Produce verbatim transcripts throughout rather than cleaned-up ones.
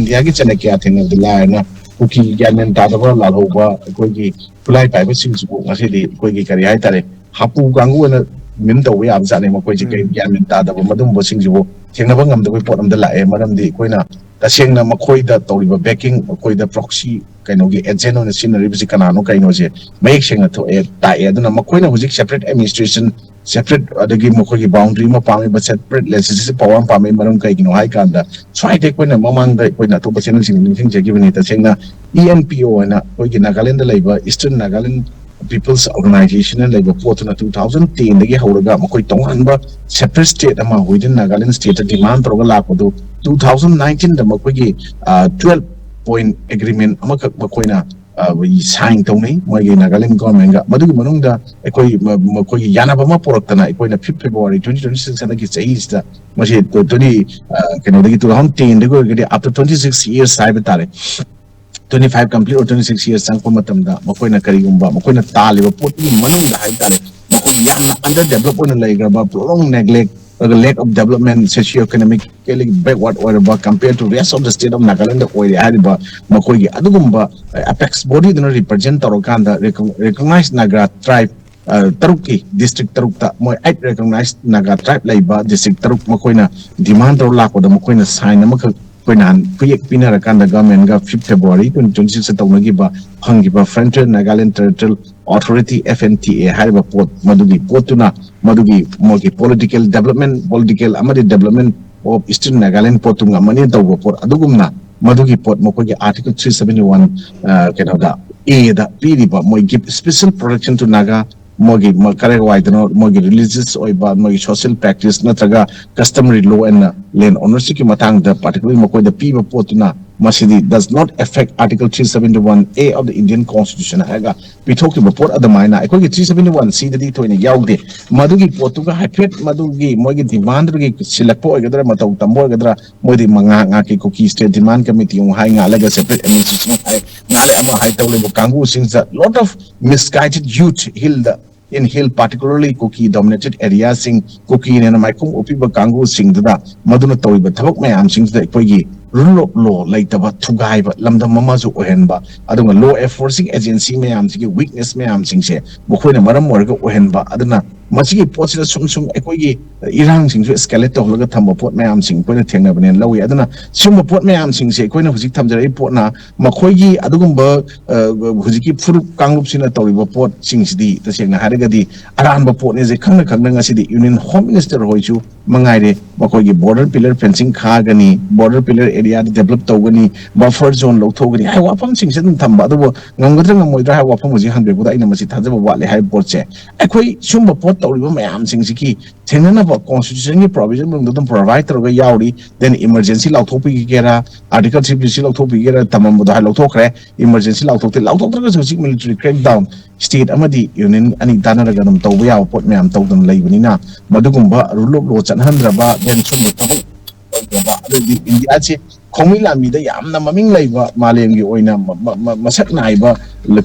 ꯏꯟꯗꯤꯌꯥꯒꯤ ꯆꯅꯀ꯭ꯌꯥ ꯊꯦꯡꯅꯕꯗ ꯂꯥꯏꯔꯅ ꯀꯨꯀꯤ ꯒ꯭ꯌꯥꯟ ꯃꯦꯟ ꯇꯥꯗꯕ ꯂꯥꯜꯍꯧꯕ ꯑꯩꯈꯣꯏꯒꯤ ꯈꯨꯠꯂꯥꯏ ꯄꯥꯏꯕꯁꯤꯡꯁꯤꯕꯨ ꯉꯁꯤꯗꯤ ꯑꯩꯈꯣꯏꯒꯤ ꯀꯔꯤ ꯍꯥꯏꯇꯥꯔꯦ, ꯍꯥꯄꯨ ꯀꯥꯡꯕꯨ ꯑꯣꯏꯅ ꯃꯤꯝ ꯇꯧꯕ ꯌꯥꯕ ꯖꯥꯠꯅꯦ꯫ ꯃꯈꯣꯏꯁꯦ ꯀꯔꯤ ꯒ꯭ꯌꯥꯟ ꯃꯦꯟ ꯇꯥꯗꯕ ꯃꯗꯨꯒꯨꯝꯕꯁꯤꯡꯁꯤꯕꯨ ꯊꯦꯡꯅꯕ ꯉꯝꯗꯕꯒꯤ ꯄꯣꯠ ꯑꯃꯗ ꯂꯥꯛꯑꯦ꯫ ꯃꯔꯝꯗꯤ ꯑꯩꯈꯣꯏꯅ ꯇꯁꯦꯡꯅ ꯃꯈꯣꯏꯗ ꯇꯧꯔꯤꯕ ꯕꯦꯀꯤꯡ, ꯃꯈꯣꯏꯗ ꯄ꯭ꯔꯣꯛꯁꯤ ꯀꯩꯅꯣꯒꯤ ꯑꯦꯖꯦꯟ ꯑꯣꯏꯅ ꯁꯤꯖꯤꯟꯅꯔꯤꯕꯁꯤ ꯀꯅꯥꯅꯣ ꯀꯩꯅꯣꯁꯦ ꯃꯌꯦꯛ ꯁꯦꯡꯅ ꯊꯣꯛꯑꯦ, ꯇꯥꯛꯑꯦ꯫ ꯑꯗꯨꯅ ꯃꯈꯣꯏꯅ ꯍꯧꯖꯤꯛ ꯁꯦꯄꯔꯦꯠ ꯑꯦꯗꯃꯤꯅꯤꯁꯇ꯭ꯔꯦꯁꯟ, ꯁꯦꯄꯔꯦꯠ, ꯑꯗꯒꯤ ꯃꯈꯣꯏꯒꯤ ꯕꯥꯎꯟꯗ꯭ꯔꯤ ꯑꯃ ꯄꯥꯝꯃꯤꯕ, ꯁꯦꯄꯔꯦꯠ ꯂꯦꯖꯤꯁꯂꯦꯇꯤꯚ ꯄꯋꯥꯔ ꯑꯃ ꯄꯥꯝꯃꯤ꯫ ꯃꯔꯝ ꯀꯩꯒꯤꯅꯣ ꯍꯥꯏ ꯀꯥꯟꯗ ꯁ꯭ꯋꯥꯏꯗ ꯑꯩꯈꯣꯏꯅ ꯃꯃꯥꯡꯗ ꯑꯩꯈꯣꯏꯅ ꯑꯇꯣꯞꯄ ꯆꯦꯅꯦꯜꯁꯤꯡꯗ ꯅꯤꯡꯁꯤꯡꯖꯈꯤꯕꯅꯤ, ꯇꯁꯦꯡꯅ ꯏ ꯑꯦꯟ ꯄꯤ ꯑꯣ ꯍꯥꯏꯅ ꯑꯩꯈꯣꯏꯒꯤ ꯅꯥꯒꯥꯂꯦꯟꯗ ꯂꯩꯕ ꯏꯁꯇꯔꯟ ꯅꯥꯒꯥꯂꯦꯟ ꯄꯤꯄꯜꯁ ꯑꯣꯔꯒꯅꯥꯏꯖꯦꯁꯟꯅ ꯂꯩꯕ ꯄꯣꯠꯇꯨꯅ ꯇꯨ ꯊꯥꯎꯖꯟ ꯇꯦꯟꯗꯒꯤ ꯍꯧꯔꯒ ꯃꯈꯣꯏ ꯇꯣꯉꯥꯟꯕ ꯁꯦꯄꯔꯦꯠ ꯁ꯭ꯇꯦꯠ ꯑꯃ ꯋꯤꯗꯤꯟ ꯅꯥꯒꯥꯂꯦꯟ ꯁ꯭ꯇꯦꯠꯇ ꯗꯤꯃꯥꯟ ꯇꯧꯔꯒ ꯂꯥꯛꯄꯗꯨ ꯇꯨ ꯊꯥꯎꯖꯟ ꯅꯥꯏꯟꯇꯤꯟꯗ ꯃꯈꯣꯏꯒꯤ ꯇꯨꯋꯦꯜꯐ ꯄꯣꯏꯟꯠ ꯑꯦꯒ꯭ꯔꯤꯃꯦꯟ ꯑꯃꯈꯛ ꯃꯈꯣꯏꯅ ꯁꯥꯏꯟ ꯇꯧꯅꯩ ꯃꯣꯏꯒꯤ ꯅꯥꯒꯥꯂꯦꯟ ꯒꯣꯔꯃꯦꯟꯒ꯫ ꯃꯗꯨꯒꯤ ꯃꯅꯨꯡꯗ ꯑꯩꯈꯣꯏ ꯃ- ꯃꯈꯣꯏꯒꯤ ꯌꯥꯅꯕ ꯑꯃ ꯄꯨꯔꯛꯇꯅ ꯑꯩꯈꯣꯏꯅ fifth February twenty twenty six ꯍꯟꯗꯛꯀꯤ ꯆꯍꯤꯁꯤꯗ ꯃꯁꯤ ꯇ꯭ꯋꯦꯟꯇꯤ ꯀꯩꯅꯣꯗꯒꯤ ꯇꯨ ꯊꯥꯎꯖꯟ ꯇꯦꯟꯗꯒꯤ ꯑꯣꯏꯔꯒꯗꯤ up two twenty six years ꯍꯥꯏꯕ ꯇꯥꯔꯦ, twenty five complete or twenty six years ꯆꯪꯉꯛꯄ ꯃꯇꯝꯗ ꯃꯈꯣꯏꯅ ꯀꯔꯤꯒꯨꯝꯕ ꯃꯈꯣꯏꯅ ꯇꯥꯜꯂꯤꯕ ꯄꯣꯠꯇꯨꯒꯤ ꯃꯅꯨꯡꯗ ꯍꯥꯏꯕ ꯇꯥꯔꯦ, ꯃꯈꯣꯏ ꯌꯥꯝꯅ ꯑꯟꯗꯔ ꯗꯦꯕꯂꯞ ꯑꯣꯏꯅ ꯂꯩꯈ꯭ꯔꯕ, ꯄ꯭ꯔꯣꯂꯣꯡ ꯅꯦꯒ꯭ꯂꯦꯛ, ꯑꯗꯨꯒ lack of development, socio economically backward ꯑꯣꯏꯔꯕ, compared to rest of the state of Nagaland ꯑꯣꯏꯔꯦ ꯍꯥꯏꯔꯤꯕ ꯃꯈꯣꯏꯒꯤ ꯑꯗꯨꯒꯨꯝꯕ ꯑꯦꯄꯦꯛꯁ ꯕꯣꯗꯤꯗꯨꯅ ꯔꯤꯄ꯭ꯔꯖꯦꯟ ꯇꯧꯔꯀꯥꯟꯗ ꯔꯤꯀꯣꯛꯅꯥꯏꯁ ꯅꯥꯒꯥ ꯇ꯭ꯔꯥꯏꯕ ꯇꯔꯨꯛꯀꯤ, ꯗꯤꯁꯇ꯭ꯔꯤꯛ ꯇꯔꯨꯛꯇ ꯃꯣꯏ ꯑꯩꯠ ꯔꯤꯀꯣꯛꯅꯥꯏꯁ ꯅꯥꯒꯥ ꯇ꯭ꯔꯥꯏꯕ ꯂꯩꯕ ꯗꯤꯁꯇ꯭ꯔꯤꯛ ꯇꯔꯨꯛ ꯃꯈꯣꯏꯅ ꯗꯤꯃꯥꯟ ꯇꯧꯔ ꯂꯥꯛꯄꯗ ꯃꯈꯣꯏꯅ ꯁꯥꯏꯟ ꯑꯃꯈꯛ ꯑꯩꯈꯣꯏ ꯅꯍꯥꯟ ꯈꯨꯌꯦꯛ ꯄꯤꯅꯔꯀꯥꯟꯗ ꯒꯚꯔꯟꯃꯦꯟꯒ ꯐꯤꯐ ꯐꯦꯕ꯭ꯔꯨꯋꯥꯔꯤ ꯇ꯭ꯋꯦꯟꯇꯤ ꯇ꯭ꯋꯦꯟꯇꯤ ꯁꯤꯛꯁꯇ ꯇꯧꯅꯈꯤꯕ ꯐꯪꯈꯤꯕ Frontier Nagaland Territorial Authority, F N T A, ꯍꯥꯏꯔꯤꯕ ꯄꯣꯠ ꯃꯗꯨꯒꯤ ꯄꯣꯠꯇꯨꯅ ꯃꯗꯨꯒꯤ ꯃꯣꯏꯒꯤ ꯄꯣꯂꯤꯇꯤꯀꯦꯜ ꯗꯦꯕꯂꯞꯃꯦꯟ, ꯄꯣꯂꯤꯇꯤꯀꯦꯜ ꯑꯃꯗꯤ ꯗꯦꯕꯂꯞꯃꯦꯟ ꯑꯣꯐ ꯏꯁꯇꯔꯟ ꯅꯥꯒꯥꯂꯦꯟ ꯄꯣꯠꯇꯨ ꯉꯝꯃꯅꯤ ꯇꯧꯕ ꯄꯣꯠ ꯑꯗꯨꯒꯨꯝꯅ ꯃꯗꯨꯒꯤ ꯄꯣꯠ ꯃꯈꯣꯏꯒꯤ ꯑꯥꯔꯇꯤꯀꯜ ꯊ꯭ꯔꯤ ꯁꯚꯦꯟꯇꯤ ꯋꯥꯟ ꯀꯩꯅꯣꯗ, ꯑꯦꯗ ꯄꯤꯔꯤꯕ ꯃꯣꯏꯒꯤ special protection to Naga, ꯃꯣꯏꯒꯤ ꯃ- ꯀꯔꯥꯏ ꯋꯥꯏꯗꯅꯣ ꯃꯣꯏꯒꯤ ꯔꯤꯂꯤꯖꯤꯌꯁ ꯑꯣꯏꯕ ꯃꯣꯏꯒꯤ ꯁꯣꯁꯤꯌꯦꯜ ꯄ꯭ꯔꯦꯛꯇꯤꯁ ꯅꯠꯇ꯭ꯔꯒ customary law and land ownershipꯀꯤ ꯃꯇꯥꯡꯗ particularly ꯃꯈꯣꯏꯗ ꯄꯤꯕ ꯄꯣꯠꯇꯨꯅ ꯃꯁꯤꯗꯤ does not affect Article three seventy one A of the Indian Constitution ꯍꯥꯏꯔꯒ ꯄꯤꯊꯣꯛꯈꯤꯕ ꯄꯣꯠ ꯑꯗꯨꯃꯥꯏꯅ ꯑꯩꯈꯣꯏꯒꯤ ꯊ꯭ꯔꯤ ꯁꯚꯦꯟꯇꯤ ꯋꯥꯟ ꯁꯤꯗꯗꯤ ꯊꯣꯏꯅ ꯌꯥꯎꯗꯦ꯫ ꯃꯗꯨꯒꯤ ꯄꯣꯠꯇꯨꯒ ꯍꯥꯏꯐꯦꯠ ꯃꯗꯨꯒꯤ ꯃꯣꯏꯒꯤ ꯗꯤꯃꯥꯟꯗꯨꯒꯤ ꯁꯤꯜꯂꯛꯄ ꯑꯣꯏꯒꯗ꯭ꯔꯥ, ꯃꯇꯧ ꯇꯝꯕ ꯑꯣꯏꯒꯗ꯭ꯔꯥ, ꯃꯣꯏꯗꯤ ꯃꯉꯥ ꯉꯥꯛꯀꯤ ꯀꯨꯀꯤ ꯁ꯭ꯇꯦꯠ ꯗꯤꯃꯥꯟ ꯀꯃꯤꯇꯤ ꯑꯃꯨꯛ ꯍꯥꯏ, ꯉꯥꯜꯂꯒ ꯁꯦꯄꯔꯦꯠ ꯑꯦꯗꯃꯤꯅꯤꯁꯇ꯭ꯔꯦꯁꯟ ꯍꯥꯏ, ꯉꯥꯜꯂꯦ ꯑꯃ ꯍꯥꯏ ꯇꯧꯔꯤꯕ ꯀꯥꯡꯕꯨꯁꯤꯡꯁꯤꯗ lot of misguided youth ꯍꯤꯜꯗ, in hill particularly ꯀꯨꯀꯤ ꯗꯣꯃꯤꯅꯦꯇꯦꯠ ꯑꯦꯔꯤꯌꯥꯁꯤꯡ, ꯀꯨꯀꯤꯅ ꯍꯦꯟꯅ ꯃꯥꯏꯈꯨꯝ ꯎꯞꯄꯤꯕ ꯀꯥꯡꯕꯨꯁꯤꯡꯗꯨꯗ ꯃꯗꯨꯅ ꯇꯧꯔꯤꯕ ꯊꯕꯛ ꯃꯌꯥꯝꯁꯤꯡꯁꯤꯗ ꯑꯩꯈꯣꯏꯒꯤ rule of law ꯂꯩꯇꯕ, ꯊꯨꯒꯥꯏꯕ ꯂꯝꯗꯝ ꯑꯃꯁꯨ ꯑꯣꯏꯍꯟꯕ, ꯑꯗꯨꯒ law enforcing agency ꯃꯌꯥꯝꯁꯤꯒꯤ weakness ꯃꯌꯥꯝꯁꯤꯡꯁꯦ ꯃꯈꯣꯏꯅ ꯃꯔꯝ ꯑꯣꯏꯔꯒ ꯑꯣꯏꯍꯟꯕ꯫ ꯑꯗꯨꯅ ꯃꯁꯤꯒꯤ ꯄꯣꯠꯁꯤꯗ ꯁꯨꯝ ꯁꯨꯝ ꯑꯩꯈꯣꯏꯒꯤ ꯏꯔꯥꯡꯁꯤꯡꯁꯨ escalate ꯇꯧꯍꯜꯂꯒ ꯊꯝꯕ ꯄꯣꯠ ꯃꯌꯥꯝꯁꯤꯡ ꯑꯩꯈꯣꯏꯅ ꯊꯦꯡꯅꯕꯅꯦꯅ ꯂꯧꯏ꯫ ꯑꯗꯨꯅ ꯁꯤꯒꯨꯝꯕ ꯄꯣꯠ ꯃꯌꯥꯝꯁꯤꯡꯁꯦ ꯑꯩꯈꯣꯏꯅ ꯍꯧꯖꯤꯛ ꯊꯝꯖꯔꯛꯏ ꯄꯣꯠꯅ ꯃꯈꯣꯏꯒꯤ ꯑꯗꯨꯒꯨꯝꯕ, ꯑ, ꯍꯧꯖꯤꯛꯀꯤ ꯐꯨꯔꯨꯞ ꯀꯥꯡꯂꯨꯞꯁꯤꯅ ꯇꯧꯔꯤꯕ ꯄꯣꯠꯁꯤꯡꯁꯤꯗꯤ ꯇꯁꯦꯡꯅ ꯍꯥꯏꯔꯒꯗꯤ ꯑꯔꯥꯟꯕ ꯄꯣꯠꯅꯦꯁꯦ ꯈꯪꯅ ꯈꯪꯅ ꯉꯁꯤꯗꯤ Union Home Minister ꯍꯣꯏꯁꯨ ꯃꯉꯥꯏꯔꯦ, ꯃꯈꯣꯏꯒꯤ border pillar fencing ꯈꯥꯒꯅꯤ, border pillar area develop ꯇꯧꯒꯅꯤ, buffer zone ꯂꯧꯊꯣꯛꯀꯅꯤ ꯍꯥꯏꯕ ꯋꯥꯐꯝꯁꯤꯡꯁꯦ ꯑꯗꯨꯝ ꯊꯝꯕ꯫ ꯑꯗꯨꯕꯨ ꯉꯝꯒꯗ꯭ꯔꯥ ꯉꯝꯃꯣꯏꯗ꯭ꯔꯥ ꯍꯥꯏꯕ ꯋꯥꯐꯝ ꯍꯧꯖꯤꯛ ꯍꯪꯕꯤꯔꯛꯄꯗ ꯑꯩꯅ ꯃꯁꯤ ꯊꯥꯖꯕ ꯋꯥꯠꯂꯦ ꯍꯥꯏꯕ ꯄꯣꯠꯁꯦ, ꯑꯩꯈꯣꯏ ꯁꯨꯝꯕ ꯄꯣꯠ ꯇꯧꯔꯤꯕ ꯃꯌꯥꯝꯁꯤꯡꯁꯤꯒꯤ ꯊꯦꯡꯅꯅꯕ constitution ꯒꯤ provision ꯃꯅꯨꯡꯗ ꯑꯗꯨꯝ provide ꯇꯧꯔꯒ ꯌꯥꯎꯔꯤ꯫ Then emergency ꯂꯥꯎꯊꯣꯛꯄꯤꯒꯦꯔꯥ, Article three fifty six ꯂꯧꯊꯣꯛꯄꯤꯒꯦꯔꯥ, ꯊꯝꯃꯝꯕꯗꯣ ꯍꯥꯏ ꯂꯧꯊꯣꯛꯈ꯭ꯔꯦ, emergency ꯂꯥꯎꯊꯣꯛꯇꯦ꯫ ꯂꯥꯎꯊꯣꯛꯇ꯭ꯔꯒꯁꯨ ꯍꯧꯖꯤꯛ military crackdown state ꯑꯃꯗꯤ union ꯑꯅꯤ ꯇꯥꯟꯅꯔꯒ ꯑꯗꯨꯝ ꯇꯧꯕ ꯌꯥꯕ ꯄꯣꯠ ꯃꯌꯥꯝ ꯇꯧꯗꯨꯅ ꯂꯩꯕꯅꯤꯅ, ꯃꯗꯨꯒꯨꯝꯕ rule of law ꯆꯠꯍꯟꯗ꯭ꯔꯕ, then ꯁꯨꯝꯕ ꯊꯕꯛ ꯇꯧꯗ꯭ꯔꯕ, ꯑꯗꯩꯗꯤ ꯏꯟꯗꯤꯌꯥꯁꯦ ꯈꯣꯡꯃꯤ ꯂꯥꯟꯃꯤꯗ ꯌꯥꯝꯅ ꯃꯃꯤꯡ ꯂꯩꯕ, ꯃꯥꯂꯦꯝꯒꯤ ꯑꯣꯏꯅ ꯃ-, ꯃ-, ꯃ-, ꯃꯁꯛ ꯅꯥꯏꯕ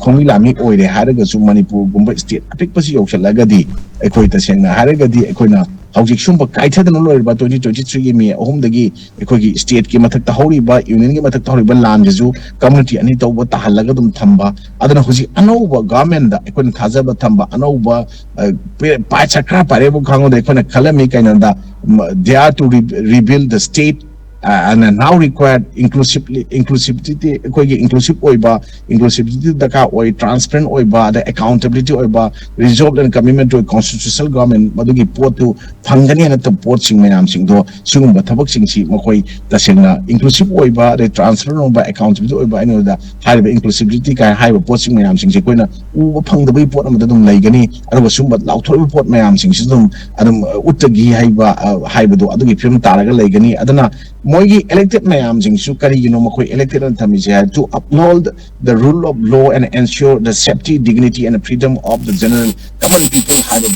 ꯈꯣꯡꯃꯤ ꯂꯥꯟꯃꯤ ꯑꯣꯏꯔꯦ ꯍꯥꯏꯔꯒꯁꯨ, ꯃꯅꯤꯄꯨꯔꯒꯨꯝꯕ state ꯑꯄꯤꯛꯄꯁꯤ ꯌꯧꯁꯤꯜꯂꯒꯗꯤ, ꯑꯩꯈꯣꯏ ꯇꯁꯦꯡꯅ ꯍꯥꯏꯔꯒꯗꯤ ꯑꯩꯈꯣꯏꯅ ꯍꯧꯖꯤꯛ ꯁꯨꯝꯕ ꯀꯥꯏꯊꯗꯅ ꯂꯣꯏꯔꯤꯕ twenty twenty three ꯒꯤ May ꯑꯍꯨꯝꯗꯒꯤ ꯑꯩꯈꯣꯏꯒꯤ state ꯀꯤ ꯃꯊꯛꯇ ꯍꯧꯔꯤꯕ, union ꯒꯤ ꯃꯊꯛꯇ ꯍꯧꯔꯤꯕ ꯂꯥꯟꯁꯤꯁꯨ community ꯑꯅꯤ ꯇꯧꯕ ꯇꯥꯍꯜꯂꯒ ꯑꯗꯨꯝ ꯊꯝꯕ꯫ ꯑꯗꯨꯅ ꯍꯧꯖꯤꯛ ꯑꯅꯧꯕ government ꯗ ꯑꯩꯈꯣꯏꯅ ꯊꯥꯖꯕ ꯊꯝꯕ, ꯑꯅꯧꯕ, ꯑ, ꯄꯦ-, ꯄꯥꯏ ꯁꯔꯀꯥꯔ ꯄꯥꯏꯔꯦꯕꯨ ꯈꯪꯉꯨꯗ ꯑꯩꯈꯣꯏꯅ ꯈꯜꯂꯝꯃꯤ ꯀꯩꯅꯣꯗ, ꯃ-, they are to re-, rebuild the state, uh, and now required inclusively, inclusivity, ꯑꯩꯈꯣꯏꯒꯤ inclusive ꯑꯣꯏꯕ, inclusivity ꯗꯔꯀꯥꯔ ꯑꯣꯏ, transparent ꯑꯣꯏꯕ, ꯑꯗ accountability ꯑꯣꯏꯕ, resolve and commitment to a constitutional government, ꯃꯗꯨꯒꯤ ꯄꯣꯠꯇꯨ ꯐꯪꯒꯅꯤ ꯍꯥꯏꯅ ꯄꯣꯠꯁꯤꯡ ꯃꯌꯥꯝꯁꯤꯡꯗꯣ, ꯁꯤꯒꯨꯝꯕ ꯊꯕꯛꯁꯤꯡꯁꯤ ꯃꯈꯣꯏ ꯇꯁꯦꯡꯅ inclusive ꯑꯣꯏꯕ, ꯑꯗꯩ transparent ꯑꯣꯏꯕ, accountability ꯑꯣꯏꯕ, ꯑꯩꯅ ꯑꯗꯨꯗ ꯍꯥꯏꯔꯤꯕ inclusivity ꯀꯥꯏꯅ ꯍꯥꯏꯔꯤꯕ ꯄꯣꯠꯁꯤꯡ ꯃꯌꯥꯝꯁꯤꯡꯁꯦ ꯑꯩꯈꯣꯏꯅ ꯎꯕ ꯐꯪꯗꯕꯒꯤ ꯄꯣꯠ ꯑꯃꯗ ꯑꯗꯨꯝ ꯂꯩꯒꯅꯤ꯫ ꯑꯗꯨꯒ ꯁꯤꯒꯨꯝꯕ ꯂꯥꯎꯊꯣꯛꯏꯕ ꯄꯣꯠ ꯃꯌꯥꯝꯁꯤꯡꯁꯤ ꯑꯗꯨꯝ, ꯑꯗꯨꯝ, ꯑ, ꯎꯠꯇꯒꯤ ꯍꯥꯏꯕ, ꯑ, ꯍꯥꯏꯕꯗꯣ ꯑꯗꯨꯒꯤ ꯐꯤꯕꯝ ꯇꯥꯔꯒ ꯂꯩꯒꯅꯤ꯫ ꯑꯗꯨꯅ ꯃꯣꯏꯒꯤ elected ꯃꯌꯥꯝꯁꯤꯡꯁꯨ ꯀꯔꯤꯒꯤꯅꯣ ꯃꯈꯣꯏ elected ꯑꯅ ꯊꯝꯃꯤꯁꯦ ꯍꯥꯏ, to uphold the rule of law and ensure the safety, dignity and freedom of the general common people ꯍꯥꯏꯕ,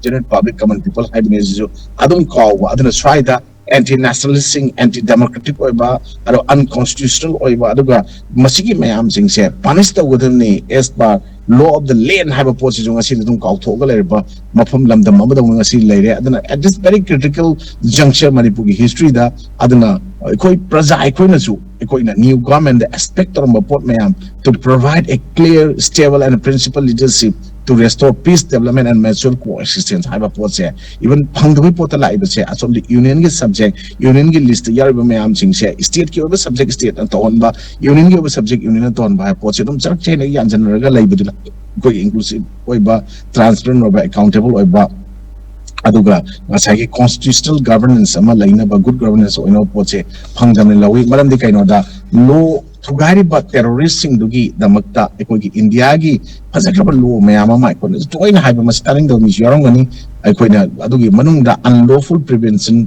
general public, common people ꯍꯥꯏꯕꯅꯦ ꯁꯤꯁꯨ ꯑꯗꯨꯝ ꯀꯥꯎꯕ꯫ ꯑꯗꯨꯅ ꯁ꯭ꯋꯥꯏꯗ anti nationalist ꯁꯤꯡ, anti democratic ꯑꯣꯏꯕ, ꯑꯗꯣ unconstitutional ꯑꯣꯏꯕ, ꯑꯗꯨꯒ ꯃꯁꯤꯒꯤ ꯃꯌꯥꯝꯁꯤꯡꯁꯦ punish ꯇꯧꯒꯗꯕꯅꯤ as per law of the land ꯍꯥꯏꯕ ꯄꯣꯠꯁꯤꯁꯨ ꯉꯁꯤꯗꯤ ꯑꯗꯨꯝ ꯀꯥꯎꯊꯣꯛꯑꯒ ꯂꯩꯔꯕ ꯃꯐꯝ, ꯂꯝꯗꯝ ꯑꯃꯗꯧꯅ ꯉꯁꯤ ꯂꯩꯔꯦ꯫ ꯑꯗꯨꯅ at this very critical juncture ꯃꯅꯤꯄꯨꯔꯒꯤ history ꯗ, ꯑꯗꯨꯅ ꯑꯩꯈꯣꯏ ꯄ꯭ꯔꯖꯥ ꯑꯩꯈꯣꯏꯅꯁꯨ ꯑꯩꯈꯣꯏꯅ new government ꯗ expect ꯇꯧꯔꯝꯕ ꯄꯣꯠ ꯃꯌꯥꯝ, to provide a clear, stable and principled leadership to restore peace, development and mutual coexistence ꯍꯥꯏꯕ ꯄꯣꯠꯁꯦ, even ꯐꯪꯗꯕꯒꯤ ꯄꯣꯠꯇ ꯂꯥꯛꯏꯕꯁꯦ, ꯑꯁꯣꯝꯗ ꯌꯨꯅꯤꯌꯟꯒꯤ ꯁꯕꯖꯦꯛ, ꯌꯨꯅꯤꯌꯟꯒꯤ ꯂꯤꯁꯇ ꯌꯥꯎꯔꯤꯕ ꯃꯌꯥꯝꯁꯤꯡꯁꯦ ꯁ꯭ꯇꯦꯠꯀꯤ ꯑꯣꯏꯕ ꯁꯕꯖꯦꯛ ꯁ꯭ꯇꯦꯠꯅ ꯇꯧꯍꯟꯕ, ꯌꯨꯅꯤꯌꯟꯒꯤ ꯑꯣꯏꯕ ꯁꯕꯖꯦꯛ ꯌꯨꯅꯤꯌꯟꯅ ꯇꯧꯍꯟꯕ ꯍꯥꯏꯕ ꯄꯣꯠꯁꯦ ꯑꯗꯨꯝ ꯆꯔꯛ ꯆꯦꯅ ꯌꯥꯟꯁꯤꯟꯅꯔꯒ ꯂꯩꯕꯗꯨꯅ ꯑꯩꯈꯣꯏꯒꯤ inclusive ꯑꯣꯏꯕ, transparent ꯑꯣꯏꯕ, accountable ꯑꯣꯏꯕ, ꯑꯗꯨꯒ ꯉꯁꯥꯏꯒꯤ constitutional governance ꯑꯃ ꯂꯩꯅꯕ, good governance ꯑꯣꯏꯅꯕ ꯄꯣꯠꯁꯦ ꯐꯪꯗꯅ ꯂꯧꯏ꯫ ꯃꯔꯝꯗꯤ ꯀꯩꯅꯣꯗ, ꯂꯣ ꯊꯨꯒꯥꯏꯔꯤꯕ ꯇꯦꯔꯣꯔꯤꯁꯁꯤꯡꯗꯨꯒꯤꯗꯃꯛꯇ ꯑꯩꯈꯣꯏꯒꯤ ꯏꯟꯗꯤꯌꯥꯒꯤ ꯐꯖꯈ꯭ꯔꯕ ꯂꯣ ꯃꯌꯥꯝ ꯑꯃ, ꯑꯩꯈꯣꯏꯅ ꯇꯣꯏꯅ ꯍꯥꯏꯕ, ꯃꯁꯤ ꯇꯥꯅꯤꯡꯗꯕ ꯃꯤꯁꯨ ꯌꯥꯎꯔꯝꯒꯅꯤ꯫ ꯑꯩꯈꯣꯏꯅ ꯑꯗꯨꯒꯤ ꯃꯅꯨꯡꯗ unlawful prevention,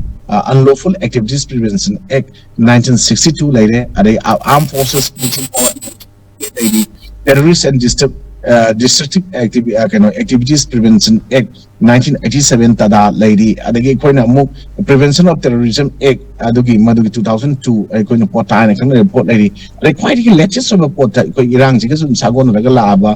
unlawful activities prevention act nineteen sixty two ꯂꯩꯔꯦ, ꯑꯗꯩ Armed Forces ꯂꯩꯔꯤ, terrorist and destructive, destructive activi- ꯀꯩꯅꯣ, activities prevention act nineteen eighty seven ꯇꯗꯥ ꯂꯩꯔꯤ, ꯑꯗꯒꯤ ꯑꯩꯈꯣꯏꯅ ꯑꯃꯨꯛ Prevention of Terrorism Act ꯑꯗꯨꯒꯤ ꯃꯗꯨꯒꯤ two thousand two ꯑꯩꯈꯣꯏꯅ ꯄꯣꯠꯇꯥ ꯍꯥꯏꯅ ꯈꯪꯅꯔꯤꯕ ꯄꯣꯠ ꯂꯩꯔꯤ꯫ ꯑꯗꯩ ꯈ꯭ꯋꯥꯏꯗꯒꯤ latest ꯑꯣꯏꯕ ꯄꯣꯠꯇ ꯑꯩꯈꯣꯏ ꯏꯔꯥꯡꯁꯤꯒ ꯁꯨꯝ ꯁꯥꯒꯣꯟꯅꯔꯒ ꯂꯥꯛꯑꯕ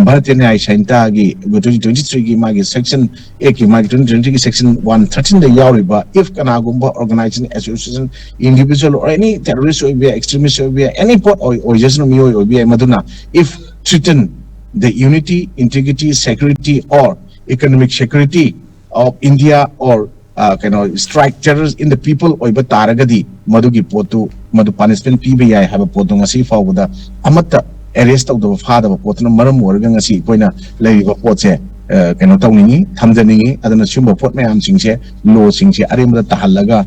ꯚꯥꯔꯇꯤꯌ ꯅ꯭ꯌꯥꯌ ꯁꯪꯍꯤꯇꯥꯒꯤ twenty twenty three ꯒꯤ ꯃꯥꯒꯤ section act ꯀꯤ ꯃꯥꯒꯤ twenty twenty three ꯒꯤ section one thirteen ꯗ ꯌꯥꯎꯔꯤꯕ, if ꯀꯅꯥꯒꯨꯝꯕ organization, association, individual or any terrorist ꯑꯣꯏꯕ ꯌꯥꯏ, extremist ꯑꯣꯏꯕ ꯌꯥꯏ, any ꯄꯣꯠ ꯑꯣꯏ- ꯑꯣꯏꯖꯁꯅꯨ, ꯃꯤꯑꯣꯏ ꯑꯣꯏꯕ ꯌꯥꯏ, ꯃꯗꯨꯅ if threaten the unity, integrity, security or economic security of India or ꯀꯩꯅꯣ, strike terror in the people ꯑꯣꯏꯕ ꯇꯥꯔꯒꯗꯤ, ꯃꯗꯨꯒꯤ ꯄꯣꯠꯇꯨ, ꯃꯗꯨ punishment ꯄꯤꯕ ꯌꯥꯏ ꯍꯥꯏꯕ ꯄꯣꯠꯇꯨ ꯉꯁꯤ ꯐꯥꯎꯕꯗ ꯑꯃꯠꯇ arrest ꯇꯧꯗꯕ, ꯐꯥꯗꯕ ꯄꯣꯠꯇꯨꯅ ꯃꯔꯝ ꯑꯣꯏꯔꯒ ꯉꯁꯤ ꯑꯩꯈꯣꯏꯅ ꯂꯩꯔꯤꯕ ꯄꯣꯠꯁꯦ ꯀꯩꯅꯣ ꯇꯧꯅꯤꯡꯉꯤ, ꯊꯝꯖꯅꯤꯡꯉꯤ꯫ ꯑꯗꯨꯅ ꯁꯤꯒꯨꯝꯕ ꯄꯣꯠ ꯃꯌꯥꯝꯁꯤꯡꯁꯦ, ꯂꯣꯁꯤꯡꯁꯦ ꯑꯔꯦꯝꯕꯗ ꯇꯥꯍꯜꯂꯒ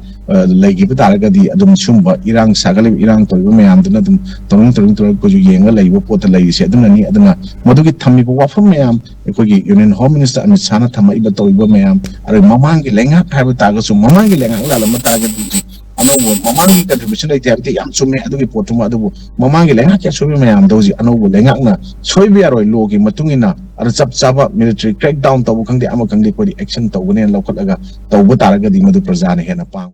ꯂꯩꯈꯤꯕ ꯇꯥꯔꯒꯗꯤ, ꯑꯗꯨꯝ ꯁꯤꯒꯨꯝꯕ ꯏꯔꯥꯡ ꯁꯥꯒꯠꯂꯤꯕ, ꯏꯔꯥꯡ ꯇꯧꯔꯤꯕ ꯃꯌꯥꯝꯗꯨꯅ ꯑꯗꯨꯝ ꯇꯧꯅꯤꯡ ꯇꯧꯅꯤꯡ ꯇꯧꯔꯒ ꯑꯩꯈꯣꯏꯁꯨ ꯌꯦꯡꯉ ꯂꯩꯕ ꯄꯣꯠꯇ ꯂꯩꯔꯤꯁꯦ ꯑꯗꯨꯅꯅꯤ꯫ ꯑꯗꯨꯅ ꯃꯗꯨꯒꯤ ꯊꯝꯃꯤꯕ ꯋꯥꯐꯝ ꯃꯌꯥꯝ, ꯑꯩꯈꯣꯏꯒꯤ Union Home Minister ꯑꯃꯤꯠ ꯁꯥꯍꯅ ꯊꯝꯃꯛꯏꯕ, ꯇꯧꯔꯤꯕ ꯃꯌꯥꯝ, ꯑꯗꯩ ꯃꯃꯥꯡꯒꯤ ꯂꯩꯉꯥꯛ ꯍꯥꯏꯕ ꯇꯥꯔꯒꯁꯨ, ꯃꯃꯥꯡꯒꯤ ꯂꯩꯉꯥꯛ ꯂꯥꯜꯂꯝꯕ ꯇꯥꯔꯒꯗꯤ, ꯑꯅꯧꯕ ꯃꯃꯥꯡꯒꯤ contribution ꯂꯩꯇꯦ ꯍꯥꯏꯕꯗꯤ ꯌꯥꯝ ꯆꯨꯝꯃꯦ ꯑꯗꯨꯒꯤ ꯄꯣꯠꯇꯨꯃ꯫ ꯑꯗꯨꯕꯨ ꯃꯃꯥꯡꯒꯤ ꯂꯩꯉꯥꯛꯀꯤ ꯑꯁꯣꯏꯕ ꯃꯌꯥꯝꯗꯣ ꯍꯧꯖꯤꯛ ꯑꯅꯧꯕ ꯂꯩꯉꯥꯛꯅ ꯁꯣꯏꯕ ꯌꯥꯔꯣꯏ꯫ ꯂꯣꯒꯤ ꯃꯇꯨꯡ ꯏꯟꯅ ꯑꯗ ꯆꯞ ꯆꯥꯕ military crackdown ꯇꯧꯕ ꯈꯪꯗꯦ, ꯑꯃ ꯈꯪꯗꯦ, ꯑꯩꯈꯣꯏꯗꯤ action ꯇꯧꯒꯅꯦꯅ ꯂꯧꯈꯠꯂꯒ ꯇꯧꯕ ꯇꯥꯔꯒꯗꯤ ꯃꯗꯨ ꯄ꯭ꯔꯖꯥꯅ ꯍꯦꯟꯅ ꯄꯥꯝ